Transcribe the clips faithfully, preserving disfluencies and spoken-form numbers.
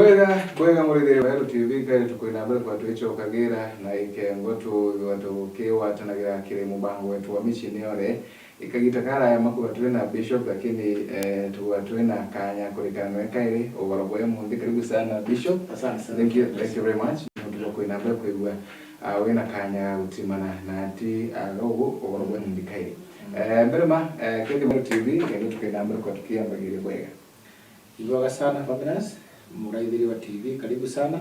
Bwega, bwega murithiri wa Meru T V, kairi tukwina mbere kwa twicokagira na ikengo tuthwa tukigwatanagira kiri mubango wetu wa micii ni ore. Ikagita karaya makuga twina Bishop, lakini, eh, tuga twina kanya kurikana nawe kairi ugoro bwa munthi. Karibu sana, Bishop. Asante sana. Thank you, thank you very much. Nontu bwa kwina mbere kwigua, ah, wina kanya ga gutimana na ati, ah, ugu ugoro bwa munthi kairi. Mm. Eh, mbere ma, eh, kethi Meru T V, kende tukwina mbere kwa tukiambagiria bwega. Ibwega sana, Fabulous, muraithiri wa T V, karibu sana.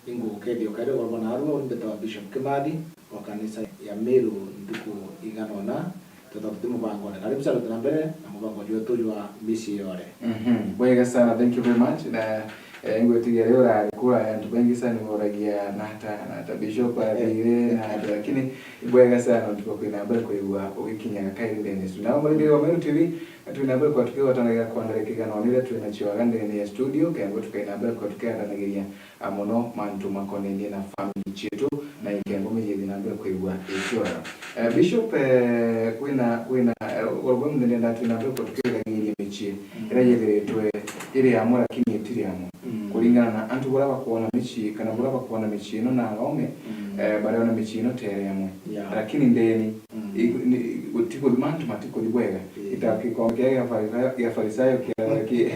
Ingugukethia ukaire ugoro bwa narua, uri mbeta wa Bishop Kimathi wa kanisa ya Meru Nthuku Igana Una, twetha tuti mubangone. Karibu sana, tuti na mbere na mubango jwetu jwa micii yore. Mhm. Bwega sana, thank you very much. Na, eh, ngwitigia rio urari kura, antu baingi sana niboragia, "Nata, nata Bishop athire, nata," lakini bwega sana, nontu bwa kwina mbere kwigua ugikinyaga kairi ndene isu. Nao murithiri wa Meru T V, twina mbere kwa tukigwatanagira kwandarikia igana ona iria twina cio aga ndene ya studio, kenda tukaina mbere kwa tukiaranagiria a, mono mantu makonenie na family cietu, na ikengo micii ithii na mbere kwigua ikiora. Eh, Bishop, eh, kwina, kwina, eh, ugoro bwa munthi ndenda twina mbere kwa tukithagiria micii, mm, iria yithiritwe iri amwe lakini itiri amwe. Mm. Kuringana na antu buria bakwona micii, kana buria bakwona micii ino na arome, mm, eh, bariona micii ino tere amwe. Yeah. Lakini ndeni, mm, i-, ni-, gutikuthi, mantu matikuthi bwega. Ii. Ita gikombe kia Farisayo, kia Farisayo kia-, ki-,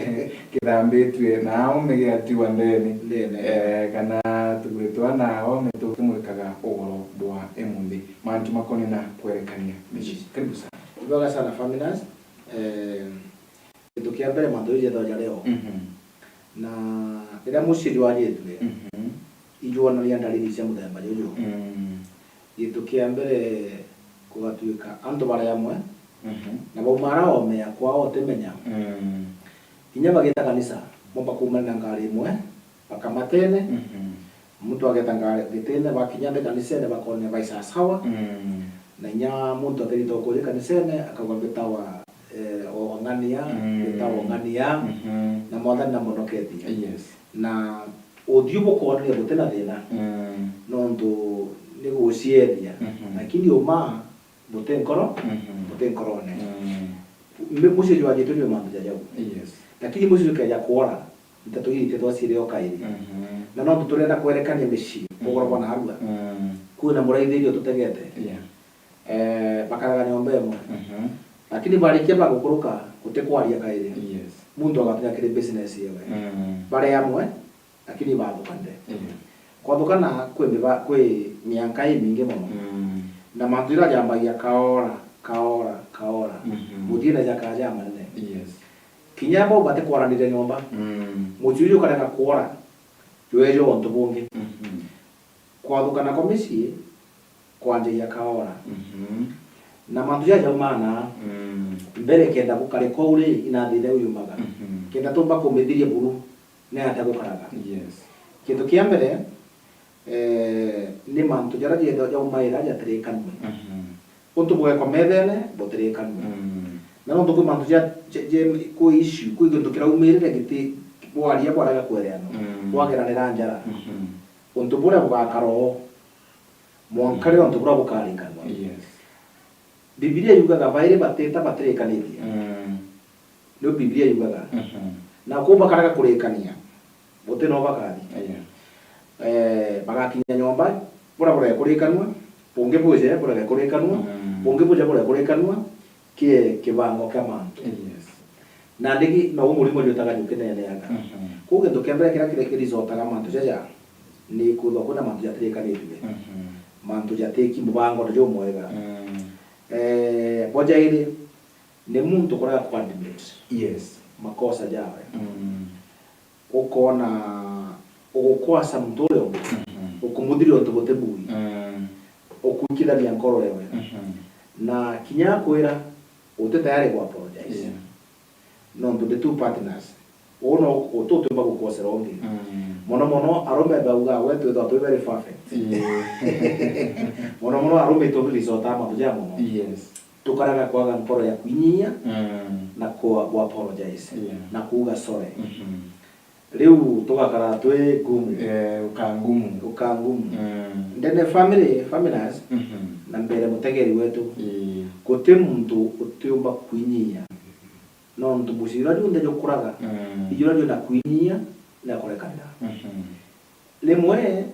kithambitue na aome giatigwa ndeni. Ndeni. Eh, kana tugwitwa na aome tukimurikaga ugoro bwa imunthi. Mantu makonena kwerekania micii. Yes. Karibu sana. Ibwega sana, Fabulous. Eh, gintu kia mbere, mantu jejethwa jario. Mhm. Na riria mucii jwajitue, mhm, ijwonania ndariri cia muthemba juju. Mm. Gintu kia mbere, kugatuika antu bari amwe, mhm, na bauma ara ome ya kwao utimenya. Mm. Kinya bagita kanisa, bomba kuumania na ngari imwe, bakamatene, mhm, muntu ageta ngari gitine, bakinya nthi kanisene, bakone bai sawasawa. Mm. Na inya muntu atirite ukuja kanisene, akauga, "Mbitawa, eh, o ng'ania, mm, mbitawa o ng'ania, mhm, na Mwathani namunoketie." Yes. Na uthiu bukoonania buti na thina, mm, nontu ni guciethia, mhm, lakini uma buti nkoro, mhm, buti nkorone. Mm. Mi-, mucii jwajitwe ni mantu ja jau. Yes. Lakini mucii jukeja kwora, nteto ii itithwa cirio kairi. Mhm. Na nontu turenda kwerekania micii, mhm, ugoro bwa narua. Mm. Kwina muraithiri ututegete. Yeah. Eh, bakaraga nyomba imwe. Mhm. Lakini barikia bagukuruka, gutikwaria kairi. Yes. Muntu agatunya kiri business yewe. Mm. Bari amwe, lakini bathukanire. Mm. Kwathukana kwi miba-, kwi mianka imingi mono. Mm. Na mantu jaria jambagia kaora, kaora, kaora. Mhm. Muthia na jakaja manene. Yes. Kinya bau batikwaranire nyomba. Mm. Mucii uju ukarega kwora, jweja untu bungi. Mhm. Kwathukana kwa micii kwanjagia kaora. Mhm. Na mantu jaja jaumaga na, mm, mbere kenda gukarikwa uri inathire uyumaga. Mhm. Kenda tumba kumithiria buru, ni atia gukaraga? Yes. Kintu kia mbere, eh, ni mantu jaria jenda jaumaira jatirikanwe. Mhm. Untu bugekwa methene, butirikanwe. Mm. Na nontu kwi mantu ja, ja, ja, kwi issue, kwi gintu kiraumirire giti bwaria bwarega kwereanwa, mm, bwageranira njara. Mhm. Untu buria bugakara oo, mwanka riria untu buria bukarikanwa. Yes. Bibilia yugaga bairi batita batirikanitie. Mm. Niu Bibilia yugaga. Mhm. Na kuu bakarega kurikania, guti no bakathi. Yeah. Eh, bagakinya nyomba, buria burekurikanua, bungi buje burege kurikanua, mm, bungi buje burekurikanua, kie kibango kia mantu. Yes. Na ndigi no murimo jwitaga jukineneaga. Mhm. Kuu gintu kia mbere kiria kiri kirizotaga mantu jaja ni kwithwa kwina mantu jatirikanitue. Mhm. Mantu jatiki mubango ni jumwega. Mm. Eh, bo jairi, ni muntu kurega ku admit, yes, makosa jawe. Mm. Ukoona ugukwasa muntu uria ungi, mhm, ukumuthiria untu buti bui, mm, ukwikithania nkoro yewe. Mhm. Na kinya akwira, uti tayari ku apologize. Yeah. Nontu ndi two partners. Uu no uti utiumba gukwosera ungi. Mm. Mono mono arume bauga, we twithwa twi very perfect. Yeah. Mono mono arume itwe turicotaa mantu ja mono. Yes. Tukaraga kwaga nkoro ya kwinyia, mm, na ku, ku apologize, yeah, na kuuga sorry. Mhm. Riu tugakara twi ngumu. Eh, ukangumu. Ukangumu. Mm. Ndene family, families, mhm, na mbere mutegeri wetu. Ii. Guti muntu utiumba kwinyia. Nontu mucii juria junthe jukuraga, mm, ijuria jwina kwinyia, na kurekanira. Mhm. Rimwe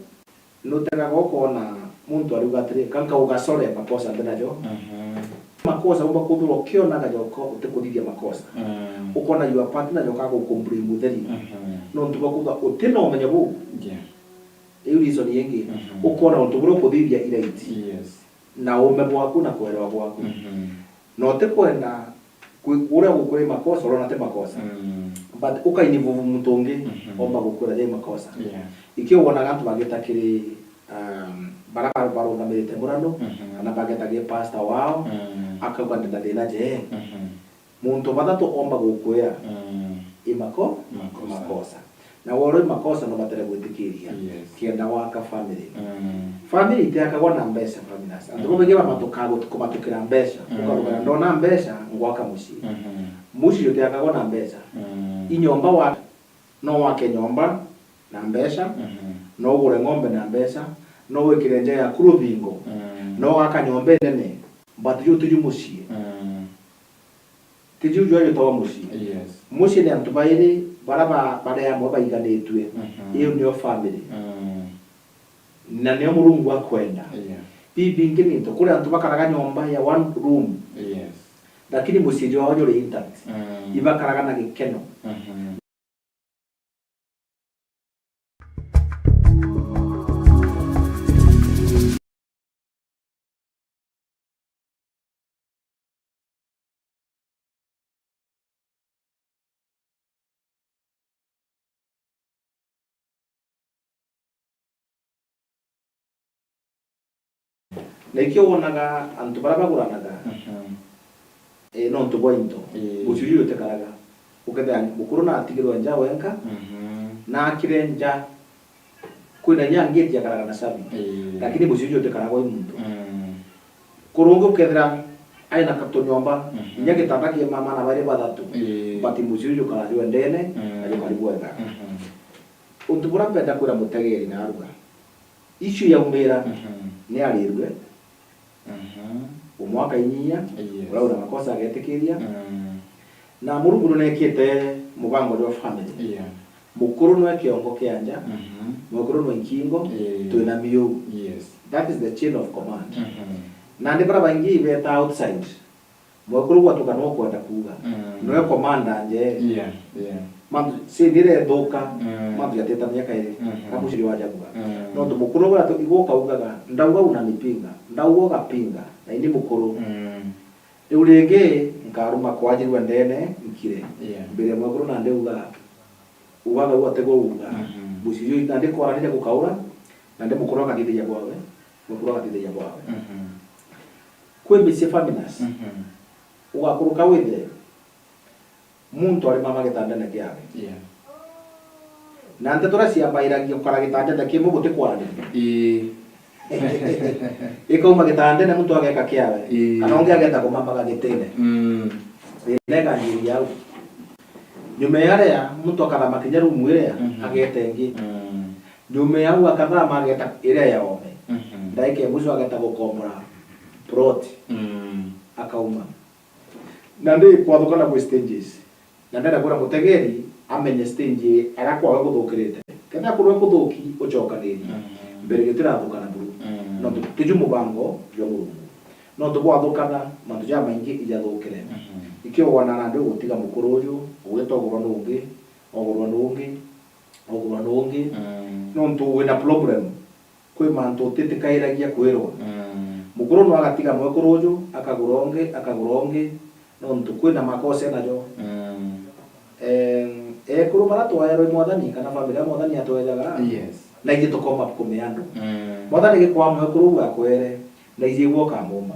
nutegaga ukona muntu ariuga atiri, "Ka nkauga sorry makosa ndi najo." Mhm. Makosa umba kwithirwa ukionaga joka utikuthithia makosa. Mm. Ukona your partner joka gukublame utheri. Mhm. Nontu bwa kwithirwa uti na umenyo buu. Yeah. Iu reason ingi, mhm, ukona untu buria ukuthithia i right. Yes. Na uume bwaku na kuelewa gwaku. Mhm. Na utikwenda kwi-, uria gukwira i makosa, urona ti makosa. Mm. But ukainvolve muntu ungi, mhm, omba gukwira jai makosa. Yeah. Ikio wonaga antu bagita kiri, um, baria ba-, barungamirite murano, mhm, kana bageta kiri pastor wao, mm, akauga, "Ndi na thina jee." Mhm. Muntu bathatu omba gukwira, mm, i mako-, makosa. Makosa. Na woro i makosa no batere gwitikiria, yes, kenda waka family. Mm. Family itiakagwa na mbeca, Faminas. Antu, mm, babaingi bamatukaa gut-, kumatukira mbeca. Mm. Ukarugana, "Ndona mbeca, ngwaka mucii." Mhm. Mucii jutiakagwa na mbeca. Mm. I nyomba wa-, no wake nyomba na mbeca, mhm, no ugure ng'ombe na mbeca, no wikire nja yaku ruthingo, mm, no waka nyomba inene, but ju tiju mucii. Mm. Ti jiu jwa jwitawa mucii. Yes. Mucii ni antu bairi bara ba-, bari amwe baiganitue. Mhm. Iu niyo family. Mm. Na niyo Murungu akwenda. Yeah. Bibi ingi ni into, kuri antu bakaraga nyomba ya one room. Yes. Lakini mucii jwao juri intact. Mm. Ibakaraga na gikeno. Mhm. Na ikio wonaga antu baria baguranaga, mhm, eh, nontu bwa into, ii, mucii juju jutikaraga. Ukethira mukuru natigirwe nja wenka, mhm, naakire nja, kwina inya ngeti akaraga na cabi, ii, lakini mucii juju jutikaraga i muntu. Mm. Kurungi ukethira aina katunyomba, mhm, inya gitanda kia mama na bairi bathatu, ii, but mucii juju jukara jwendene, mm, na jukari bwega. Mhm. Untu buria mpenda kwira mutegeri na aruga, issue yaumira, mhm, ni arirue. Mhm. Umwe akainyia, yes, uria wina makosa agetikiria. Mm. Na Murungu nunekite mubango jwa family. Yeah. Mukuru nwe kiongo kia nja, mhm, mwekuru nwe nkingo, eh, twina miu. Yes. That is the chain of command. Mhm. Nandi baria baingi ibeta outside. Mwekuru gwatuka nwe kwenda kuuga. Mm. Nwe commander nje. Yeah, yeah. Mantu, si ndirethuka, mm, mantu jatetania kairi. Mhm. Na mucii jwajagua. Mm. Nontu mukuru gwatu, igwe ukaugaga, "Ndauga unanipinga, ndauga ugapinga, na ini mukuru." Mm. Riu ringi nkaruma kwajirua ndene nkire. Yeah. Mbere ya mwekuru nandi uga, ugaga uu atigwe uga. Mhm. Mucii juu nandi kwaraniria gukaura, nandi mukuru akathithiria bwawe, mwekuru akathithiria bwawe. Mhm. Kwi micii Faminas, mhm, ugakuruka withe muntu ari mama gitandene kiawe. Yeah. Na nteto iria ciambairagia gukara gitandene kimwe gutikwaraniria. Ii. Ikauma gitandene muntu ageka kiawe, ii, kana ungi ageta kumamaga gitine. Mm. Thina ikanjiria au. Nyuma ya ria muntu akathama kinya room iria, mhm, ageta ingi. Mm. Nyuma ya au akathama ageta iria ya ome. Mhm. Ndaika ya mwisho ageta gukombora plot. Mm. Akauma. Na ndi kwathukana kwi stages. Na ndenda kwira mutegeri amenye stage aria kwawe kuthukirite. Kethira kurwe kuthuki, ucokanirie. Mm. Mbere gitirathukana buru. Mm. Nontu tiju mubango jwa Murungu. Nontu gwathukana, mantu jamaingi ijathukire. Mm. Ikio wana nandi ugutiga mukuru uju, ugwita ugurwa nungi, ugurwa nungi, ugurwa nungi. Mm. Nontu wina problem. Kwi mantu utitikairagia kwirwa. Mm. Mukuru no agatiga mwekuru uju, akagura ungi, akagura ungi, nontu kwina makosa enajo. Mm. Em, ekuru bara twaerwe i Mwathani, kana family ya Mwathani atwejaga, yes, na ithe tukomba kumea andu. Mm. Mwathani gikwaa mwekuru uu akwere, na ithe igwe ukamumba.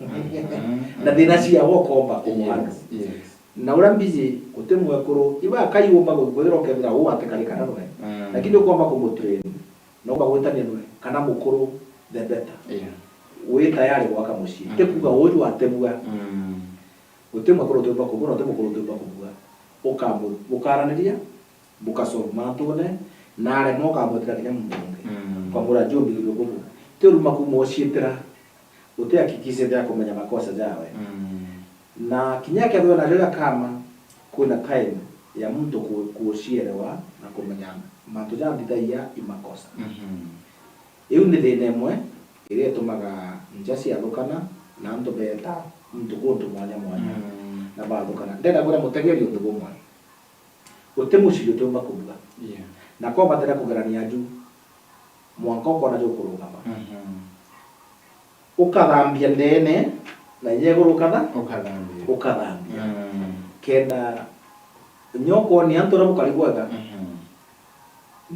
Mhm. Na thina ciawe ukomba kumwa andu. Yes, yes. Na uria mbiji, guti mwekuru, iba akaiumba kwithira ukethira uu atikarikana nwe. Mm. Lakini ukomba kumutrain, na umba gwitania nwe, kana mukuru, the better. Yeah. Wi tayari gwaka mucii. Mm. Ti kuuga uju atebua. Mm. Guti mwekuru utiumba kubua, na guti mukuru utiumba kubua. Ukamu-, ukaraniria, bukasolve mantune, na aremwa ukamwetera kinya muntu ungi. Mm. Ukamwira, "Njumbirirwe bubu." Ti uruma kuma uciitira, utihakikishite ya kumenya makosa jawe. Mm. Na kinya kethirwa najo jakama, kwina time ya muntu ku-, kucielewa na kumenya mantu jathithagia i makosa. Mhm. Iu ni thina imwe iria itumaga nja ciathukana na antu beeta muntu kuntu mwanya mwanya. Mm. Na bathukana. Ndenda kwira mutegeri untu bumwe. Uti mucii utiumba kuruga. Yeah. Na ko batira kugerania ju, mwanka ukona jukurugama. Mhm. Ukathambia ndeene, na inya iguru ukatha-, Ukathambia. Ukathambia. Mm. Kenda inya ukonia antu uria bukari bwega, Mhm.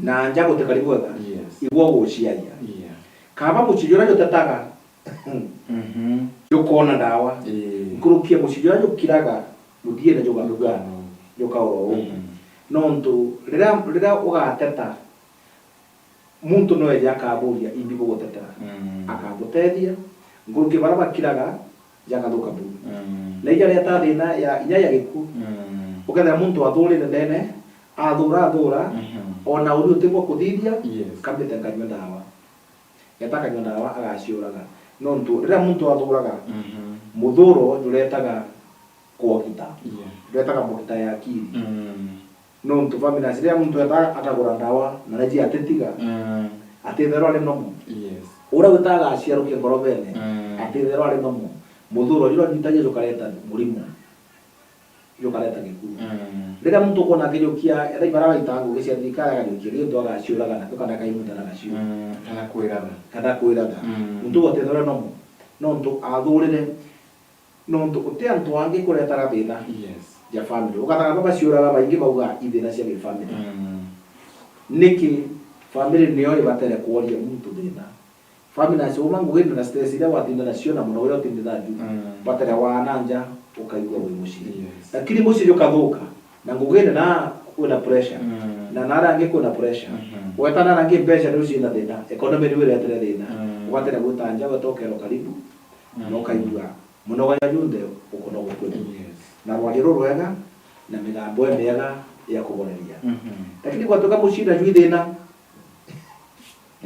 na nja gutikari bwega, Yes. igwe uguciaria. Yeah. Kaba mucii juria jutetaga, Mhm. jukona ndawa. Ii. Nkuruki ya mucii juria jukiraga muthiene jugakuga, Jukaurwa. Jukaurwa uu. Mhm. Nontu riria, riria ugateta, muntu no eje akaburia imbi bugutetera. Mm. Akabutethia, nkuruki baria bakiraga, jagathuka buru. Mm. Na ijareta thina ya, inya ya gikuu. Mm. Ukethira muntu athurire ndeene, athura, athura, Mhm. ona uri uti bwa kuthithia, Yes. kambite nkanyua ndawa. Eta akanyua ndawa, agaciuraga. Nontu riria muntu athuraga, Mhm. muthuro juretaga kwogita. Yeah. Juretaga mbogita ya akili. Mm. Nontu family nurse riria muntu eta akagura ndawa, na naji atitiga, Mm. atitherwa ari normal. Yes. Uria witaga aciarukia ngorobene, Mm. atitherwa ari normal. Muthuro juria jwitagia jukareta murimo, jukareta gikuu. Mm. Riria muntu ukwona akijukia, ethira ibara baitaga ngugi cia thirikari, akajukia gintu agaciuraga nakio, kana akaimuta na gacio. Mm. Kana kwiratha. Kana kwiratha. Mm. Muntu uu atitherwa ari normal. Nontu athurire Nontu uti antu angi kuretaga thina Yes. ja family. Ugathaga babaciuraga baingi bauga i thina cia gifamily. Mm. Niki family niyo ibatere kworia muntu thina? Family nacio uma ngugine na stress iria watinda nacio na muno uria utinditha ju, Mm. batere wana nja ukaigua wi mucii. Yes. Lakini mucii jukathuka, na ngugine na kwina pressure, Mm. na nara angi kwina pressure. Mhm. Weta nara angi mbeca niu ciina thina, economy niu iretere thina. Mm. Ugatera gwita nja, weta ukero karibu, Mm. na ukaigua muno wa junthe ukono gukuri. Yes. Na rwaria rurwega, na migambo imiega ya kuboneria. Mhm. Lakini gwatuika mucii na jwi thina,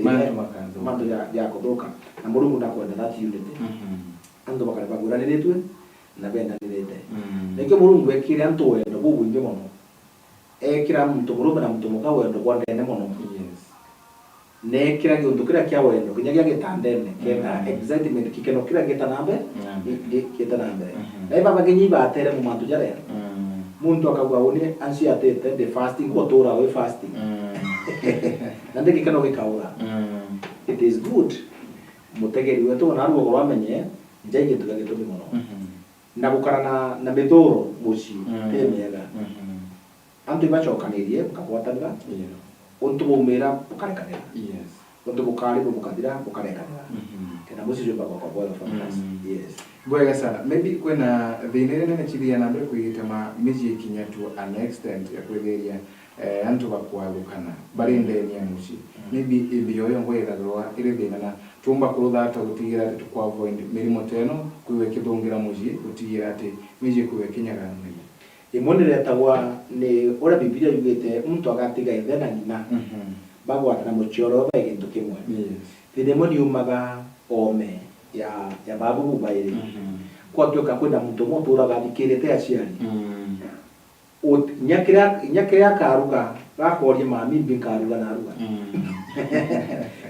Mantu makanthũka. Mantu ja, ja kuthuka. Na Murungu ndakwenda that unity. Mhm. Antu bakare bagwiraniritue na bendanirite. Mm. Nikio Murungu ekire antu wendo bubwingi mono. Ekira muntu murume na muntu muka wendo bwa ndene mono. Yes. Na ekira giuntu kiria kia wendo, kinya gia gitandene, kenda Mm. excitement, gikeno kiria gita na mbere, Na mbere. gi-, gi-, gita na mbere. Mhm. Na iba bagenyi ibatere mu mantu jaria. Mm. Muntu akauga, "Uni anciatite, ndi fasting, gutura wi fasting." Mm. Na ndi gikeno gikaura. Mm. It is good. Mutegeri wetu ona arugo rwamenye, nja i gintu gia gitumi mono. Mhm. Na gukara na, na mithuro mucii, Mm. ti miega. Mhm. Antu ibacokanirie, bukagwatanira. Yeah. Untu baumira, bukarekanira. Yes. Untu bukaribu bukathira, bukarekanira. Mhm. Kenda mucii jumba gwakwa bwega for us. Mm. Yes. Bwega sana. Maybe kwina thina iria nene cithia na mbere kwigite ma micii kinya to an extent ya kwithiria, eh, antu bakwathukana bari ndeni ya mucii. Mm. Maybe imbi yoyo ngo ithagirwa iri thina na tumba kurutha ata gutigira ati tukwa avoid mirimo teno kwigwa ikithungira mucii, gutigira ati micii kwigwa ikinyaganagia. Imwe niretagwa ni uria Bibilia yugite, muntu agatiga ithe na ng'ina, Mhm. bagwatana mucioro bae gintu kimwe. Yes. Thina imwe niumaga oome ya, ya babu bubairi. Mhm. Kwatuika kwina muntu umwe uturaga athikirite aciari. Mm. Ut-, inya kiria, inya kiria akaruga, gakoria mami, mbi nkaruga naruga. Mm.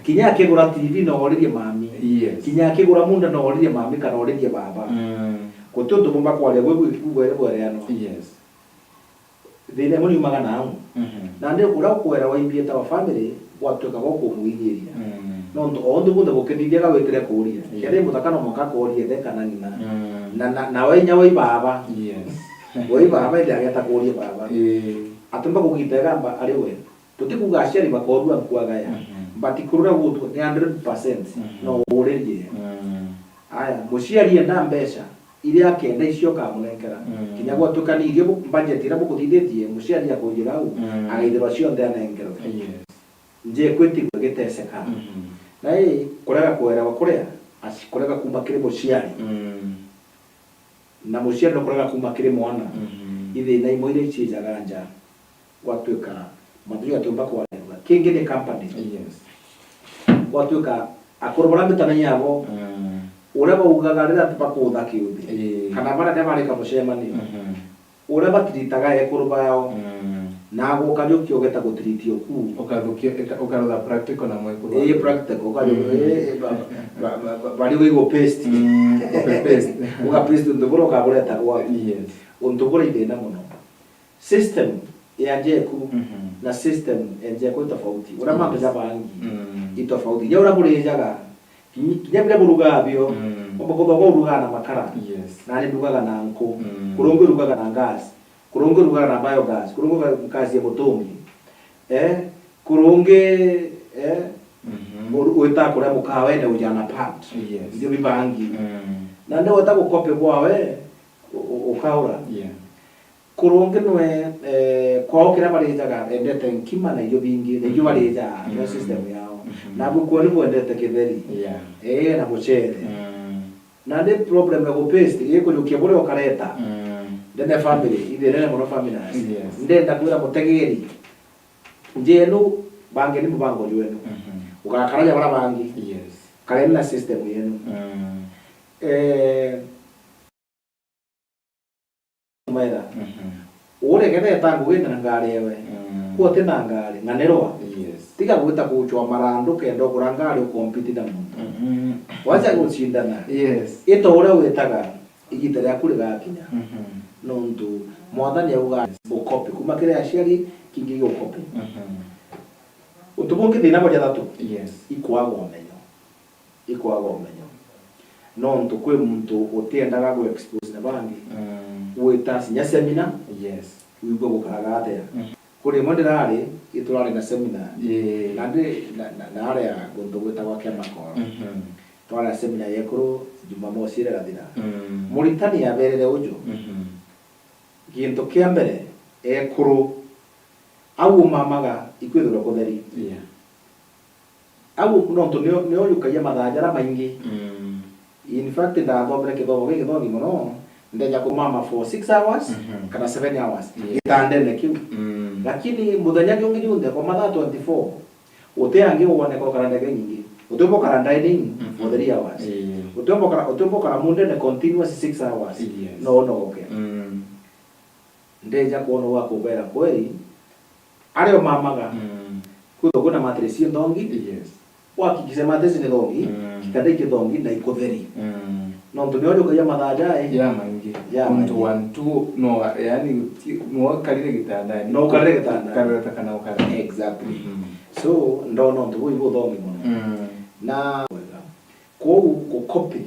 Kinya akigura T V no oririe mami. Yes. Kinya akigura munda no oririe mami kana oririe baba. Mm. Guti untu bumba kwaria bwi bwi bwere bwereanwa. Yes. Thina imwe niumaga nau. Mhm. Nandi uria ukwera waimbie ta wa family, gwatuika gwa kumwithiria. Mm. Nontu o untu bunthe bukithithiaga witire kuria. Yes. Kethira i muthaka no mwanka akorie ithe kana ng'ina. Mm. Na, na, nawe inya wai baba. Yes. Wai baba indi ageta kuria baba. Ii. Atumba kugita igamba ari we. Tutikuga aciari bakorua nkuagaya. Mhm. But kurura gutu ni hundred percent. Mhm. No uririe. Mm. Aya, muciari enda mbeca, iria akenda icio ukamunenkera. Mm. Kinya gwatuika ni irio bu-, budget iria bukuthithitie, muciari akunjira au, Mm. agaithirwa cionthe anenkerwe. Yes. Nje kwitigua giteseka. Mhm. Na ii, kurega kwerewa kuria, aci-, kurega kuma kiri muciari. Mm. Na muciari no kurega kuma kiri mwana. Mhm. Ithina imwe iria icijaga nja. Gwatuika, mantu jatiumba kwarirua. Kingi ni company. Yes. Gwatuika, akuru baria mbitanagia abo, Mm. uria baugaga riria bakutha kiuthi, Ii. kana baria riria barika mucemanio, Mhm. uria batiritaga ekuru bao. Mm. Na gukajukia ugeta gutiritia uku. Ukathukia, uka-, ukarutha practical na mwekuru. Ii, waku. Practical, ukajukia, mm, ii, ba-, ba-, ba-, ba-, bari wigwo paste. Mm, copy paste. Uga paste untu buria ukabureta gwaku. Yes. Untu buria ithina muno. System ya Njeku, mhm, na system ya Njeku i tofauti. Uria mantu, yes, ja bangi, mm, i tofauti. Kinya uria burijaga, ki-, kinya biria burugaa bio, mm, kwamba kuthogwa urugaa na makara. Yes. Nani ndugaga na nku. Mm. Kurungi urugaga na gas. Kurungi urugaga na biogas. Kurungi urugaga gas ya mutungi. Eh? Kurungi, eh? Mhm. Uru-, wita kuria mukawene ujana part. Yes. Ndio bibangi. Mm. Na ndio weta gukope bwawe, u-, u-, ukaura. Yeah. Kurungi nwe, eh, kwao kiria barijaga, endete nkima na irio bingi, na irio, mhm, barijaga, nio, mm, system yao. Mhm. Nabu kwao ni bwendete kitheri. Yeah. Eh, na mucere. Mm. Nandi problem ya gupaste, ikujukia buria ukareta. Mm. Ndene family, ithinene muno family nasi. Yes. Ndenda kwira mutegeri, njenu, bangeni mubango jwenu. Mhm. Ugakara ja baria bangi. Yes. Kareni na system yenu. Mm. Eh, Mera. Mhm. Uregere eta ngugi na ngari ewe. Mm. Kuo uti na ngari, ng'anirwa. Yes. Tiga gwita kuchwa marandu kenda ugura ngari ukompiti na muntu. Mhm. Wacha gucindana. Yes. Ita uria witaga igita riaku rigakinya. Mhm. Nontu Mwathani auga ukopi. Kuma kiri aciari, kingi gukopi. Mhm. Untu bungi thina bwa jathatu. Yes. Ikwaga umenyo. Ikwaga umenyo. Nontu kwi muntu utiendaga gu expose na bangi, mm, wita cinya seminar, yes, wigue gukaraga atia. Mm. Kuri imwe ndirari, iturari na seminar. Ii. Na ndi, na, na, na aria guntu gwitagwa Kemakoro. Mhm. Twari na seminar yekuru Jumamosi iria irathira. Mm. Muritani aberere uju, mhm, gintu kia mbere, ekuru, au umamaga ikwithirwa kutheri. Yeah. Au nontu nio, nio yukagia mathaa jaria maingi. Mm. In fact, ndathomere kithomo gikithongi muno, ndeja kumama for six hours, mhm, kana seven hours, yes, gitandene kiu. Mm. Lakini muthenya jungi junthe kwa mathaa twenty-four, uti angi woneka ukara ndege nyingi. Utiumba ukara dining, mhm, for three hours. Yeah. Utiumba ukara, utiumba ukara mundene continuous six hours. Yes. No unogoke. Mm. Ndeja kwona gwa kubera kweri, aria umamaga, mm, kwithagwa kwina mattress inthongi, yes, uhakikishe mattress ni thongi, mm, kitanda ikithongi na ikutheri. Mm. Nontu nio jukagia mathaa jai. Ja maingi. Ja maingi. Untu one two, no, yani, ti, no ukarire gitandani. No ukarire gitandani. Ukarire ta kana ukarire. Exactly. Mm. So, ndona untu buu ibuthongi muno. Mm. Na, kwou, gukopi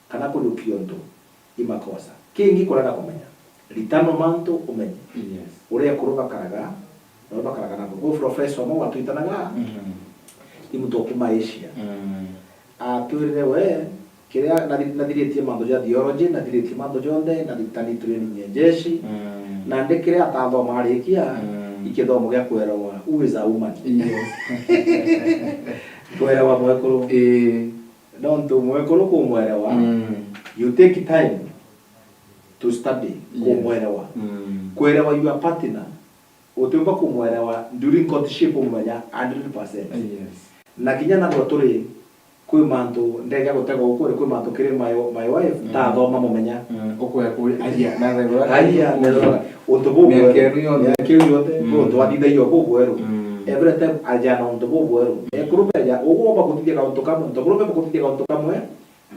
kana kujukia untu i makosa. Kingi kurega kumenya. Ritana mantu umenye. Yes. Uria ekuru bakaraga, na uria bakaraga nabo. Kwou professor umwe watwitanaga, mhm, ni muntu wa kuma Asia. Mm. Atwirire we, kiria nathi-, nathiritie mantu ja theology, nathiritie mantu jonthe, nathitani training ya jeshi. Mm. Nandi kiria atathoma arikia, mm, i kithomo gia kwerewa who is a woman. Yes. Kwerewa mwekuru. Ii. Nontu mwekuru kumwerewa, mm, you take time to study, yes, kumwerewa. Mm. Kwerewa your partner, utiumba kumwerewa during courtship umumenya hundred percent. Yes. Na kinya narua turi, kwi mantu ndega gutega ukuri, kwi mantu kiri my, my wife, mm, ndathoma mumenya. Mm, ukwea kuri, aria, na thegwa. Aria, na thegwa. Untu bubweru. Miaka inu yonthe. Miaka iu yonthe, mm, nontu athithagia o bubweru. Mm. Every time aja na untu bubweru. Mm. Ekuru beja, ugomba kuthithia kauntu kamwe, nontu ekuru bemba kuthithia kauntu kamwe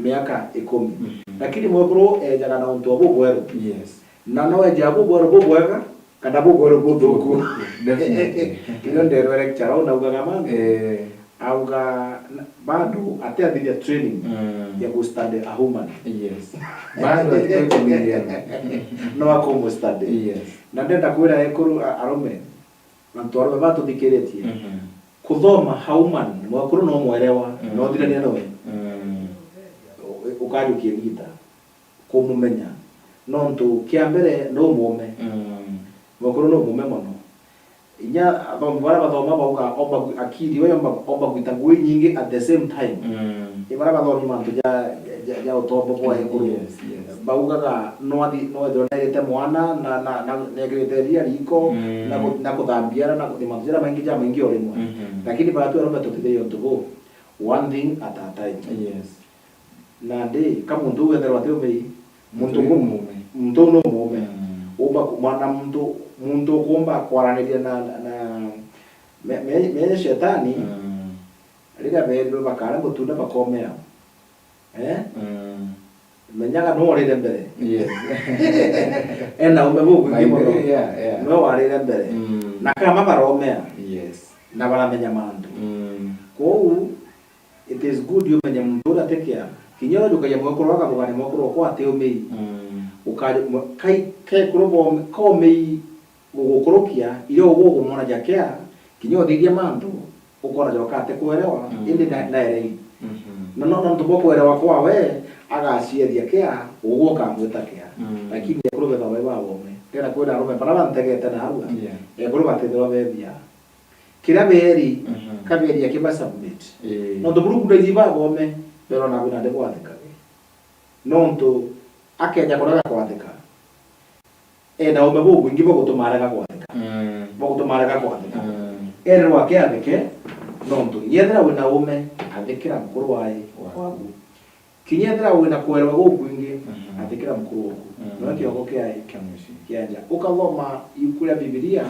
miaka ikumi. Mm. Lakini mwekuru ejaga na untu o bubweru. Yes. Na no ejaga bubweru bubwega, kana bubweru buthuku. Definitely. Ndio nderwe lecturer, unaugaga mantu. Eh. Auga, na, bado atiathithia training, mm, ya ku study a woman. Yes. Bado atikwikumiria. No akumu study. Yes. Na ndenda kwira ekuru a-, arume, antu arume batuthikiritie. Mhm. Kuthoma a woman, mwekuru no mwerewa, mm, no thirania nawe. Mm. U-, ukajukia gita. Kumumenya. Nontu kia mbere no mume. Mm. Mwekuru no mume mono. Inya athomi baria bathoma bauga omba gwi-, akili we omba, omba gwita ngui nyingi at the same time. Mm. I baria bathomi mantu ja, ja, ja utombo bwa ekuru. Yes, yes. Baugaga no athi, no ethirwa nerite mwana na, na, na nekirite iria riko, mm, na ku-, na kuthambia na ku-, mantu jaria maingi ja maingi o rimwe. Mhm. Lakini batwi arume tutithirie untu buu. One thing at a time. Yes. Nandi, ka muntu uu etherwa ati umei, muntu uu, muntu uu no muume. Mm. Umba ku-, mwana muntu, muntu ukumba kwaraniria na, na, na me-, me-, menye shetani, Mm. riria berirwe bakare mutunda bakomea. Eh? Mm. Menyaga nuu urire mbere. Yes. Ena ume bukwingi By the muno. way, yeah, yeah. Nwe warire mbere. Mm. Na kama baromea. Yes. Na baramenya mantu. Mm. Kwou, it is good umenye muntu uria ati kia. Kinya uria jukagia mwekuru akabugania mwekuru okwa ati umei. Mm. Ukari-, mwe-, kai-, kekuru bome-, komei gugukurukia, iria ugugumwona jakia, kinya uthithia mantu, ukona joka ati kuerewa, Mm. indi na-, naerei. Mhm. Na no, nontu bwa kuerewa kwawe, agaciethia kia, ugu ukamwita kia. Mm. Lakini ekuru betha bai babome. Tena kwina arume bara bantegete narua. Yeah. Ekuru batithirwa bebia. Kiria beri, Mhm. kaberi akiba submit. Ii. Nontu Murungu ndaithi babome, berwa nabu nandi bwathikage. Nontu akeja kurega kwathika. Ena ume bubwingi bwa gutuma arega kwathika. Mm. Bwa gutuma arega kwathika. Mm. Ererwa akiathike, nontu yethira wina ume, athikira mukuru wae Waku. waku. Kinya ethira wina kwerwa gukwingi, Mhm. athikira mukuru waku. Mm. Noe kiongo kiae Kia mucii. kia nja. Ukathoma ibuku ria Bibilia,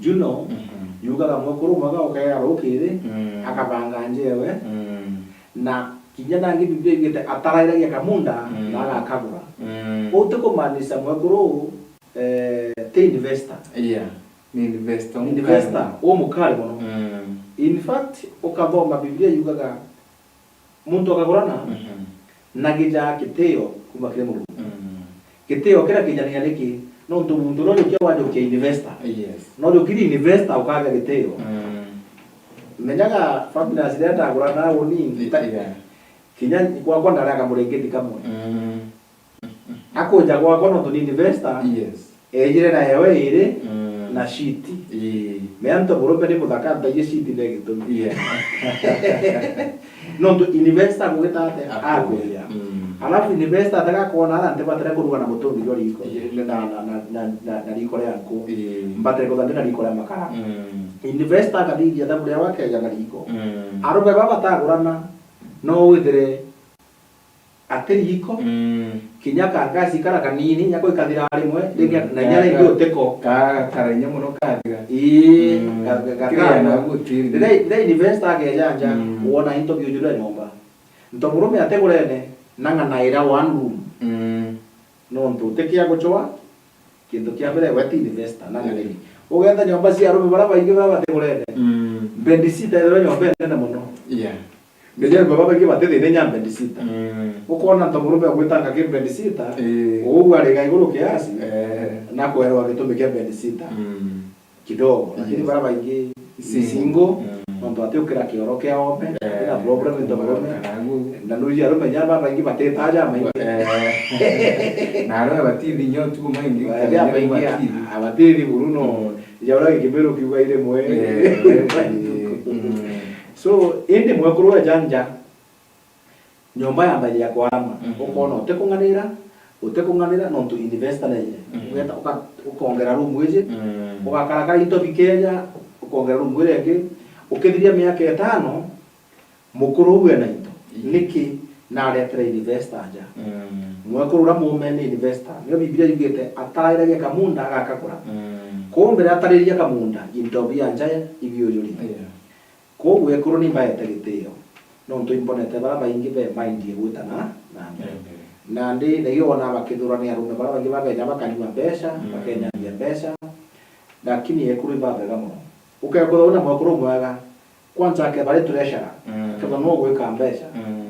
Juno, Mhm. yugaga mwekuru umwe agaukega rukiri, Mm. akabanga njewe, Mm. na kinya nangi Biblia yugite atarairagia kamunda Mm. na agakagura. Mm. Uu ti kumaanisha mwekuru, eh, ti investor. Yeah. Ni investor, Investor, mukari. umukari muno. Mm. In fact, ukathoma Biblia yugaga, muntu akagurana Mhm. na gijaa gitio kuuma kiri Murungu. Mm. Gitio kiria kijanagia niki? Nontu muntu no jukia wajukia investor. Yes. No jukiri investor ukagia gitio. Mm. Menyaga Fabulous riria ndagurana uni, Ii, ta-, yeah. kinya gwakwa ndaraga muringiti kamwe. Mm. Akuja gwakwa nontu ni investor. Yes. Ejire na ewe iri Mm. na shiti. Ii. Mea nto murume ni muthaka ntagie shiti ne gitumi. Yeah. Nontu investor agugita ate? Akuria. Akuria. Mm. Alafu investor atega kuona ara ntibatire kuruga na mutungi jwa riko. Yeah. Na, na, na, na, na, na riko ria nku. Ii. Mbatire kutha ndi na riko ria makara. Mm. Investor akathithia thabu ria wakeja na riko. Mm. Arume baba batagurana, no withire ati riko, Mm. kinya ka ngasi kara kanini, nyako ikathira rimwe, ringi Mm. na inya Ka-, ringi ka-, utiko. Ka-, karainya muno kathira. Ii, Mm. ga-, ga-, Kiria gatagwa. nagu utiri. Riria, riria investor akeja nja, Mm. wona into biujurire nyomba. Nto murume atigurene, na ng'ana ira one room. Mm. Nontu utikia gucwa, kintu kia mbere we ti investor, na Mm. ng'ana iri. Ugetha nyomba cia arume bara baingi bara batigurene. Mm. Bedsitter ethirwa nyomba inene muno. Yeah. Ndeja baba baingi batithine nya bedsitter. Mm. Ukona nto murume agwitanga ki bedsitter, Ii. uu ariga iguru kiasi, Eh. na kwerwa gitumi kia bedsitter. Mm. Kidogo, lakini Yes. bara baingi Single. single, Mm. nontu ati ukira kioro kia ome, Eh, ati na problem nto murume. kana gu- Na nuji arume nya baba baingi batitaja maingi. Eh. Na arume batithi nyo tu maingi, Baria kana maingi batithi. abatithi buru no. Mm. Ja uria Gikimiru kiuga iri mwe. Eh, eh, mm. So, indi mwekuru eja nja, nyomba yambagia kwarama. Mhm. Ukona utikung'anira, utikung'anira, nontu investor naye. Mhm. Ugeta, uka-, ukongera room iji, Mm. ugakarakara into bikeja, ukongera room iria ingi. Ukithiria miaka itano, mukuru uu ena into. Ii. Niki? Naretera investor nja. Mm. Mwekuru uria muume ni investor. Nio Biblia yugite, atarairagia kamunda agakagura. Mm. Kumbe riria atariria kamunda, into bia nja ibiujurite. Yeah. Kwou ekuru ni mbaete gitio, nontu imbonete bara baingi be mind igwita na, na mbere. Na mbere. Nandi, na iyo wona bakithurania arume bara baingi bakeja bakanyua mbeca, Mm. bakenyania mbeca, lakini ekuru ibabega muno. Ukethirwa wina mwekuru mwega, kwanza akethirwa ari treasurer, Mm. akethirwa no gwika mbeca. Mm.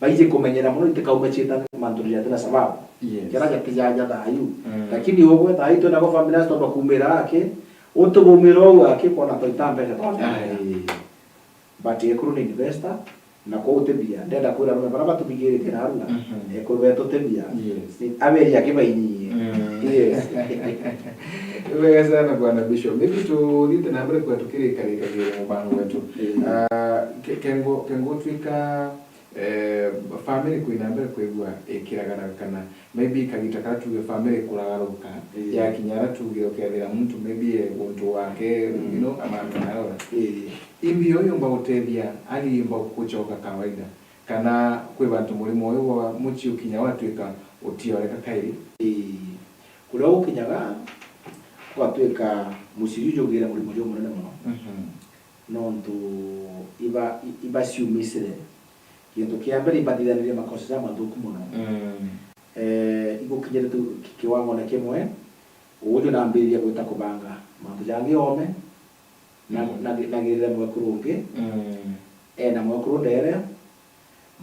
Baiji kumenyera muno itikaume ciitane mantu jatina sababu. Yes. Jara jatijaaja thayu. Mm. Lakini ugwe thayu twina go family nasi twamba kumira aki, utubumira uu aki kwona twaita mbeca twathira. Aye. But ekuru ni investor, na kwou ti bia. Ndenda kwira arume bara batuthikiritie narua, Mhm. ekuru betu ti bia. Yes. Ni aberi aki bainyie. Mm. Yes. Wega sana Bwana Bishop. Maybe tuthiite na mbere kwa tukirikarikagira mubango wetu. Mm. Ah, ke-, kengo, kengo twika Eh, family kwina mbere kwigua ikiragara kana maybe kagita karia tuge family kuragaruka, Ii. yakinya ara tuge ukethira muntu maybe e guntu wake, Mm. you know, amambe narora. Ii. Imbi yo yumba gutethia, ani yumba gucoka kawaida? Kana kwi bantu murimo uyu wa mucii ukinya watwika utioreka kairi? Ii. Kuria gukinyaga, gwatuika mucii juu jugire murimo jumunene mono. Mhm. Nontu iba, i-, iba ciumicire. Kintu kia mbere, ibathithanirie makosa jamathuku mono. Mm. Eh, igukinyire tu ki-, kiwangone kimwe, uju nambiririe gwita kubanga mantu jangi oome, na, mm, na, nagirire mwekuru ungi, mm, ena mwekuru ndeere,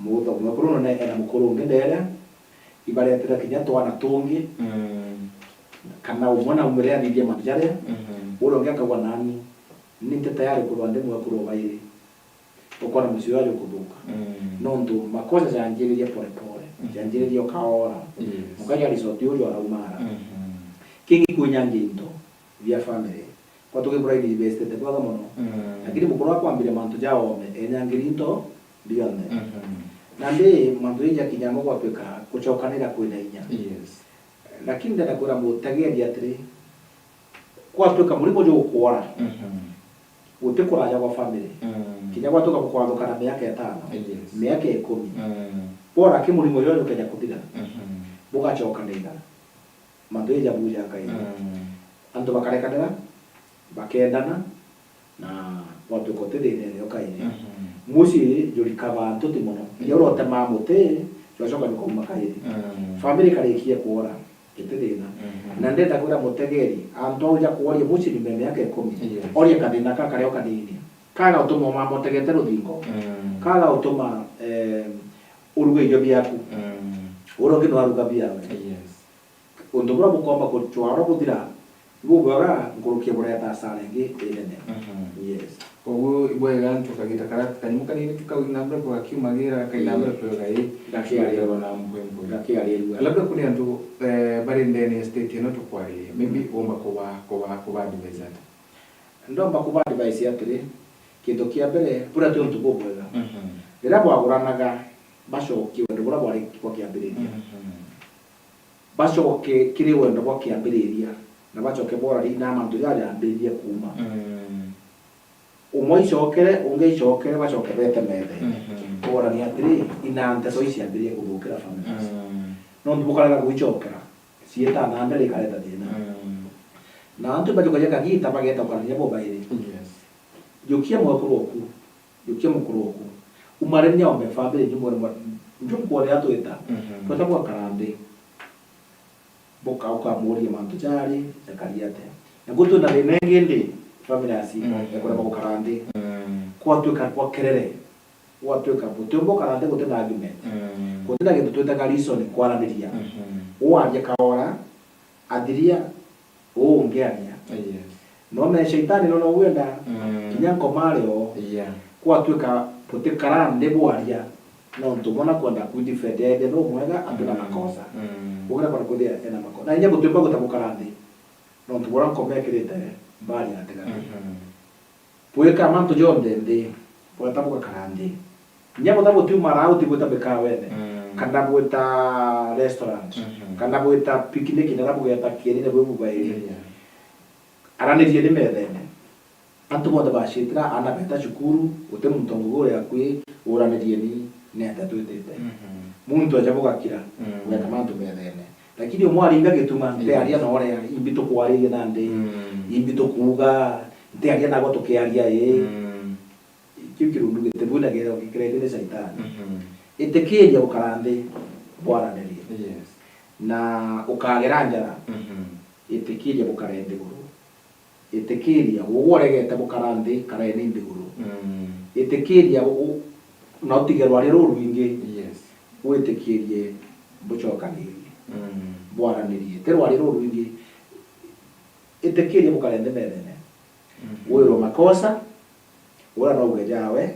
mutho-, mwekuru none ena mukuru ungi ndeere, ibaretera kinya twana tungi, mm, kana umwe naumire athithia mantu jaria, mhm, uria ungi akauga nani, ni nti tayari kurwa ndi mwekuru o bairi. Ukona mucii uju jukuthuka. Mm. Nontu makosa janjiririe pole pole, mhm, janjiririe o kaora. Yes. Muka ja resort uju araumara. Mhm. Kingi kwinyangia into bia family. Kwa tukibura ithi ibestete bwega mono. Mm. Lakini mukuru akwambire mantu ja oome, enyangiri into bionthe. Mhm. Nandi mantu jaja kinya amwe gwatuika gucokanira kwina inya. Yes. Lakini ndenda kwira mutegeri atiri, gwatuika murimo jugukwora, mhm, guti kuraja gwa family. Mm. Kinya gwatuika bukwathukana miaka itano, yes, miaka ikumi. Mm. Bora ki murimo juju jukeja kuthira, mhm, bugacokanira. Mantu jaja buja Ngai. Mm. Antu bakarekanira, bakendana, na gwatuika uti thina ene o kairi. Mhm. Mucii jurikaba ntuti mono. Inya, mm, urotemaa muti, jwacoka jukauma kairi. Mm. Family ikarikia kwora, iti thina. Mhm. Na ndenda kwira mutegeri, antu au ja kworia mucii nyuma ya miaka ikumi, yes, oria kathina ka karia o kanini. Kaga utuma umama utegete ruthingo. Mm. Kaga utuma, eh, uruga irio biaku. Mm. Uria ungi nwaruga biawe. Yes. Untu buria bukomba kucwara buthira, bubwega nkuruki ya bureta asara ingi inene. Mhm. Yes. Koguo ibwega antu kagita karia kanyamu kanini tu kau inambere kugakiumagira, kainambere, ii, kwega ii, gakiarirwa na mpwempwe. Gakiarirwa. Labda kuri antu, eh, bari ndene ya state ino tukwaririe, maybe, mm, womba kuba, kuba, kuba advise ata? Ndomba kuba advise atiri, kintu kia mbere, buria ti untu bubwega. Mhm. Riria bwaguranaga, bacokie wendo buria bwari bwa kiambiriria. Mhm. Bacoke kiri wendo bwa kiambiriria, na bacoke borari na mantu jaria jambiririe kuuma. Mm. Umwe aicokere, ungi aicokere, bacoke bete methene. Mhm. Borani atiri, ina nteto iciambiririe kuthukira families. Mm. Nontu bukarega gwicokera, ciita na mbere ikareta thina. Mm. Na antu bajukagia kagita bageta ukarania bo bairi. Yes. Jukia mwekuru oku. Jukia mukuru oku. Umarenia ombe family njumwere mwa-, njumkwore atwita. Mhm. Tweta bwakara nthi. Buka ukamuria mantu jari, ekari atia. Na gutwina thina ingi ndi, family ya Simo, mhm, ekurema gukara nthi. Mm. Kwatwika bwa kerere. Gwatwika butiumba ukara nthi gutina argument. Mm. Gutina gintu twitaga reason kwaraniria. Mhm. Uaria kaora, athiria, uu ungi aria. Yes. None shaitani nona ugwenda, mm, kinya nkoma ari o. Yeah. Kwatwika butikara nthi bwaria, nontu mwana kwenda kudefend ethia no mwega, atina, mm, makosa. Mm. Ugira kwenda kuthia ena makosa. Na inya butimba guta bukara nthi, nontu buria nkoma ekirite mbari atigari. Mhm. Bwika mantu jonthe nthi, bweta bugakara nthi. Inya butha butiuma raa uti bwita mikawene, mm, kana bwita restaurant, mhm, kana bwita picnic, nara bugeta kienine bwi bubairi. Yeah. Aranirie ni methene. Antu bonthe bacitira, aana beta cukuru, guti muntu ngugi uri akui, uranirieni ni atia twitite. Mhm. Muntu aja bugakira, mm, gweka mantu methene. Lakini umwe aringa gituma, ntiaria, yes, na uria, imbi tukwariria nandi, mm, imbi tukuuga, ntiaria nagwe tukiaria ii. Mm. Kiu kirundu gitibwinagira ukikiretwe ni Shaitani. Mhm. Itikiria gukara nthi bwaranirie. Yes. Na ukagera njara, mhm, itikiria bukare nthiguru. Itikiria, ugwe uregete bukara nthi, kareni nthiguru. Mm. Itikiria u-, u-, na utige rwaria ruu rwingi. Yes. Witikirie bucokanirie. Mm. Bwaranirie. Ti rwaria ruu rwingi. Itikiria bukare nthi methene. Mhm. Wirwe makosa, ura no uge jawe,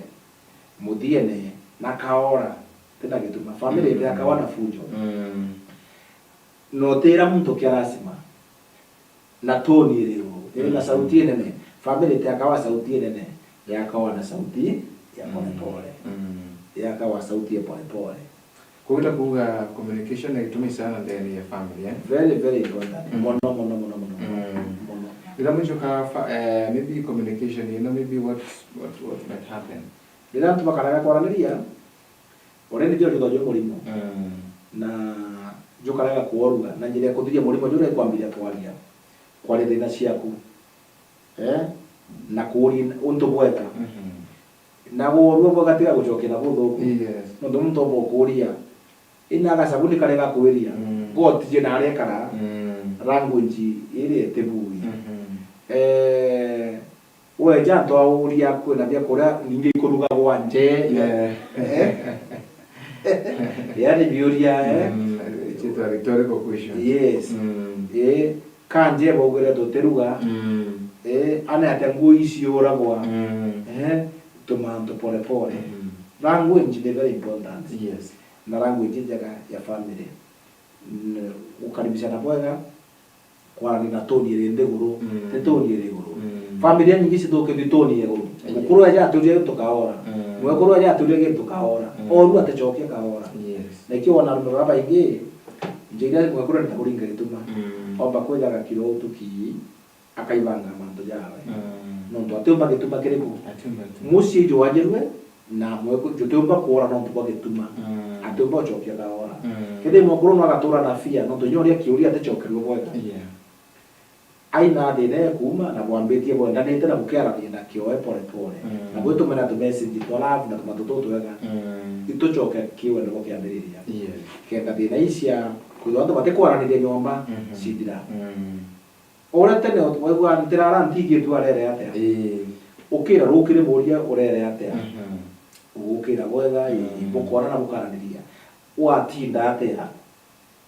muthiene, na kaora, tina gituma. Family, mm, itiakawa na fujo. Mm. Na utira muntu kia lazima. Na toni iri ru, iri na, mm, sauti inene. Family itiakawa sauti inene, yakawa na sauti ya, mm, pole pole. Mm. Yakawa sauti ya pole pole. Kwogita kuuga communication ni gitumi sana ndene ya family, eh? Very, very important. Mm. Mono, mono, mono, mono, mono. Mm. Mono. Riria mwicoka fa-, eh, maybe communication, you know, maybe what, what, what might happen? Riria antu bakaraga kwaraniria, already ndio jithwa jwi murimo. Mm. Na jukarega kworua na njira ya kuthiria murimo juria ikwambiria kwaria, kwaria thina ciaku, eh, na kuuria untu bwega. Mhm. Na kworua bwega tiga gucokia na buthuku. Yes. Nontu muntu omba ukuuria, ina gasabuni karia gakwiria, mm, gotije na aria kara, mm, language iria itibuui. Mhm. Eh, weja antu auria kwina bia kuria ningi ikurugagwa nje. Yeah. Eh? Yani biuria, eh? Mm, it's a rhetorical question. Yes. Mm. Eh, kanje baugire tutiruga. Mm. Eh, ana atia nguo ici uragwa. Mm. Eh, tumantu pole pole. Mm. Language ni very important. Yes. Na language njega ya family. N-, gukaribishana bwega, kwarania na tone iri nthiguru, mm, ti tone iri iguru. Mm. Family nyingi cithukithie tone ya iguru. Yes. Mukuru aja aturia gintu kaora. Mm. Mwekuru aja aturia gintu kaora. Mm. Oru aticokia kaora. Yes. Na ikio wona arume baria baingi, njira mwekuru arenda kuringa gituma. Mm. Omba kwija agakira utuki, akaibanga mantu jawe. Mm. Nontu atiumba gituma kiriku. Atiumba gituma. Mucii jwajirwe, na mweku-, jutiumba kuura nontu bwa gituma. Mm. Atiumba ucokia kaora. Mm. Kethira mwekuru no agatura na fear, nontu inya uria kiuria aticokerua bwega. Yeah. Aina thina ekuuma, na bwambitie bwendanite na bukiarania na kioe pole pole. Mm. Na bwitumira tu message twa love na tumantu tutwega. Mm. Itucoke kiwendo bwa kiambiriria. Yes. Kenda thina icia kwithirwa antu batikwaraniria nyomba, mhm, cithira. Mm. Uria tene waigua ntirara ntigitue arere atia? Ii. Ukira rukiri muria urere atia? Mhm. Ugukira bwega, ii, mm, bukoona na bukaraniria. Watinda atia?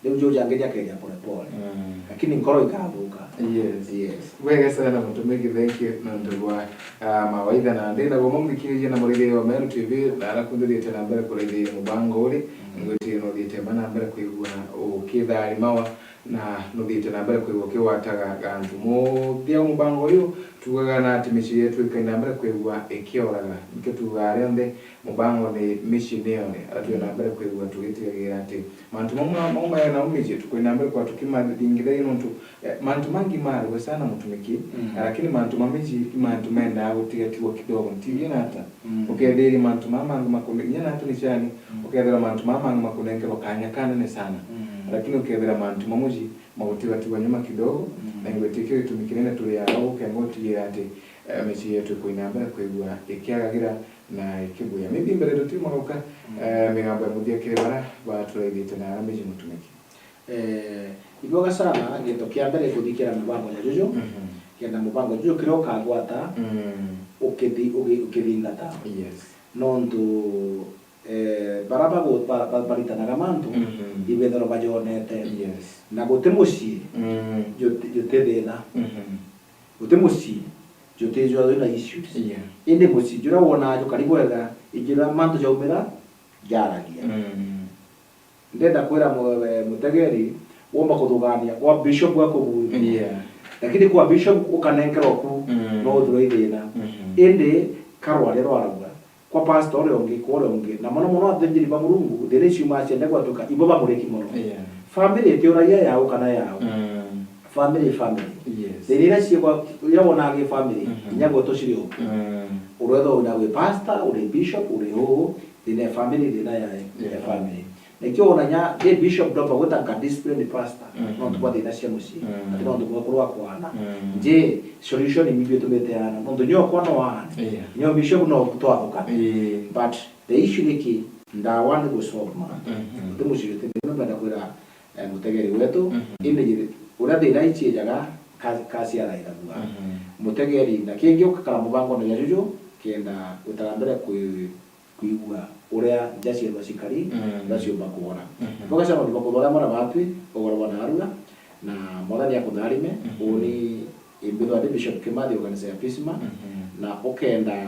Riu jujange jakeja pole pole. Mm. Lakini nkoro ikathuka. Yes. Yes. Bwega sana Mutumiki, thank you nontu bwa, ah, mawaitha na ndi na goma muthikiriria na murithia wa Meru T V na ara kunthiite na mbere kuraithia mubango uri. Mm. Ngwitiria no thiite na mbere kwigua ukitharimawa. Na nuthiite na mbere kwigua ukigwataga gantu. Muthia wa mubango uyu, tuugaga na ati micii yetu ikai na mbere kwigua ikioraga. Nikio tuugaga rionthe, mubango ni micii ni yone. Ara twi na mbere kwigua tugitigagira ati mantu mamwe mau maena umicii, tukai na mbere kwa tukimathingithagia nontu, eh, mantu mangi marwe sana Mutumiki, mm, lakini mantu ma micii i mantu mendaa gutigatigwa kidogo. Ntiuge na ata? Mm. Ukethira mantu mama mangi makune-, inya natu ni ciani, mm, ukethira mantu mama mangi makunenkerwa kanya kanene sana. Mm. Lakini ukethira mantu ma mucii magutigatigwa nyuma kidogo, mm, na ingwitikia gitumi kinene turi aa ukenga utigira ati, eh, micii yetu ikai na mbere kwigua ikiagagira na ikibuya. Maybe mbere tutiumagauka, mm, eh, migambo ya muthia kiri bara baturaithite na ara micii Mutumiki. Eh, ibwega sana, gintu kia mbere kuthikira mubango ja juju, mhm, kenda mubango juju kiria ukagwata, mm, ukithi-, ugi-, ukithingata. Yes. Nontu, eh, bara bagu-, ba-, ba-, baritanaga mantu, mhm, ibethirwa bajonete. Yes. Na guti mucii, mm, juti-, juti thina. Mhm. Guti mucii, jutijwa wina issues. Yeah. Indi mucii juria wonaa jukari bwega, ijuria mantu jaumira, jaragia. Mm. Ndenda kwira mu-, eh, mutegeri, womba kuthugania kwa bishop akubuithia. Yeah. Lakini kwa bishop ukanenkerwa ku, mm, no uthirwe i thina. Mhm. Indi karwari rwaragua kwa pastor uria ungi, kwa uria ungi, na mono mono athinjiri ba Murungu, thina icio ciumaa ciende gwatuka ibo bamuriki mono. Yeah. Family itiuragia yau kana yau. Mm. Family, family. Yes. Thina iria ciigwa, iria wonaa gi family, mhm, inya gwetu ciri o. Mm. Urethwa wina wi pastor, uri bishop, uri uu, thina ya family, thina ya, ya, yeah, family. Nikio wona nya, ndi bishop ndomba gwita nka discipline pastor, mhm, nontu bwa thina cia mucii, mm, ati nontu bwa kurwa kwana. Mm. Nje, solution ni mbi itumite ana, nontu nyo kwa no ana. Yeah. Nyo bishop no twathukana. Yeah. But the issue ni ki, ndawa ni gusolve mantu. Mhm. Uti mucii uti, ni mbenda kwira, eh, mutegeri wetu, mhm, indi uria thina iciijaga, ka-, kaciara iragua. Mhm. Mutegeri, na kingi ukakara mubangone ja juju, kenda gutara mbere kwi-, kwigua uria nja ciethwa cikari, mm, uria ciumba kuora. Mhm. Bogacana undu bwa kuthora mwana batwi, ugoro bwa narua, na Mwathani akutharime, mhm, uni imbithwa ndi Bishop Kimathi, ukanisa ya Pisma, mhm, na ukenda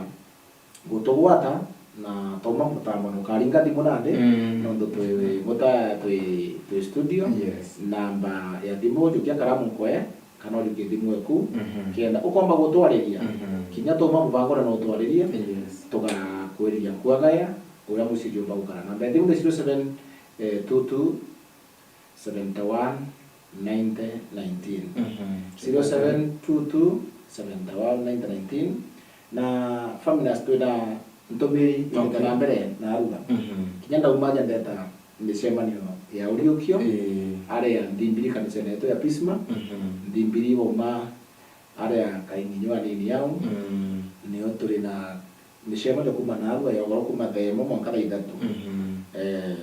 gutugwata, na twauma mutambone, ukaringa thimu nandi, mm, nontu twi, muta-, twi, twi studio. Yes. Namba ya thimu, jukia karamu nkoe, kana ujukie thimu eku, mhm, kenda ukomba gutwariria, mhm, kinya twauma mubangone no utwaririe, yes, tugakwiriria nkwagaya uria mucii jumba gukara. Namba ya thimu ni zero seven two two seventy one ninety nineteen. Mhm. Zero seven two two seventy one ninety nineteen. Na Faminas twina ntumiri, okay, na mbere na aruga. Mhm. Kinya ndauma nja ndeta micemanio ya uriukio. Ii. aria Nthimbiri kanisene yetu ya Pisma. Mhm. Nthimbiri bauma aria Kainginyu anini yao. Mm. Nio turi na micemanio kuma narua ya ugoro kuma thaa imwe mwanka thaa ithatu. Mhm. Eh,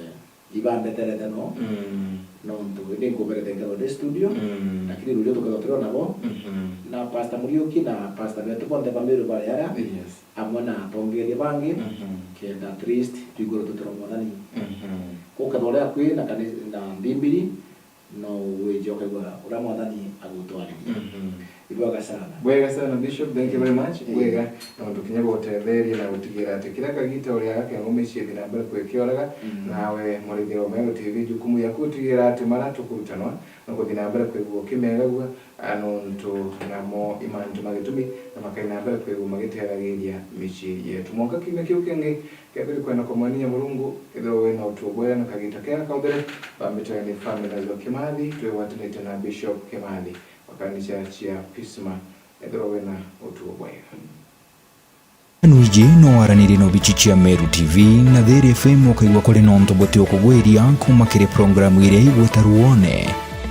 ibandeterete no. Mm. Nontu indi nkuberete nkethwa ndi studio. Mm. Lakini rurio tukethwa turi o nabo. Mhm. Na Pastor Muriuki na pastor betu bonthe ba Meru bari ara. Yes. Amwe na atongeria bangi. Mhm. Kenda at least twigurwe tutiro Mwathani. Mhm. Gukethwa uria kwi na kani-, na Nthimbiri, no wije ukaigua uria Mwathani agutwaririe. Mhm. Ibwega sana. Bwega sana, Bishop. Thank you very much. Eh. Bwega, nontu kinya gutetheria na gutigira ati kira kagita uria keng'o micii ithi na mbere kwikioraga, mm, nawe murithia wa Meru T V, jukumu yaku utigira ati mara tukurutanwa na kuthi na mbere kwigua ukimegagua, a, nontu namo i mantu ma gitumi na makai na mbere kwigua magitethegiria micii yetu. Mwanka kiumia kiu kingi, kethira kwenda kumwenia Murungu, ithirwa wina utuo bwega na kagita kega kauthire, bambitire ni family ya Kimathi, twigwatanite na Bishop Kimathi wa kanisa cia Pisma, ithirwa wina utuo bwega. Nwiji no waranirie na obici cia Meru T V na Thiri F M ukaigua kuri na untu buti ukugwiria kuma kiri programu iria igwita ruone.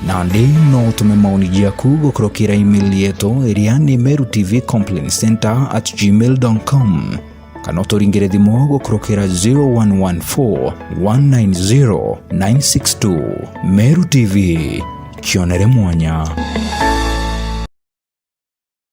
Nandi no utume maoni jaku gukurukira email yetu iria ni meru T V complaint center at gmail dot com. Kana uturingire thimu gukurukira zero one one four, one nine zero, nine six two. Meru T V, kionere mwanya.